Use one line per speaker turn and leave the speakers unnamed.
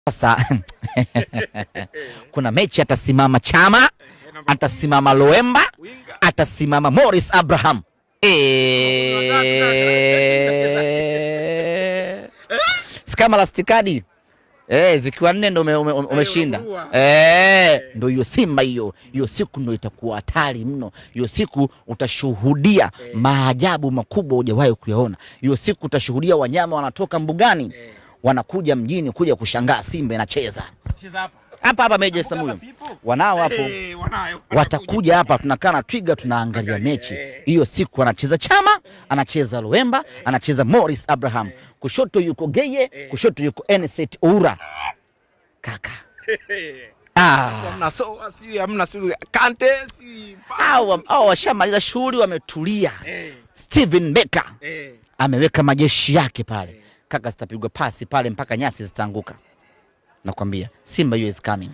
Sasa kuna mechi atasimama Chama, atasimama Loemba, atasimama Morris Abraham. Si kama last card zikiwa nne ndo umeshinda. Ndo hiyo Simba hiyo. Hiyo siku ndo itakuwa hatari mno. Hiyo siku utashuhudia maajabu makubwa hujawahi kuyaona. Hiyo siku utashuhudia wanyama wanatoka mbugani wanakuja mjini kuja kushangaa Simba inacheza hapa hapa Meja Samuyo, wanao hapo watakuja hapa, tunakaa na twiga tunaangalia mechi hiyo siku. Anacheza Chama, anacheza Loemba, anacheza Morris Abraham, kushoto yuko Geye, kushoto yuko Enset Oura kaka. Hao washamaliza shughuli, wametulia. Steven Becker ameweka majeshi yake pale kaka, zitapigwa pasi pale mpaka nyasi zitaanguka. Nakwambia Simba hiyo is coming.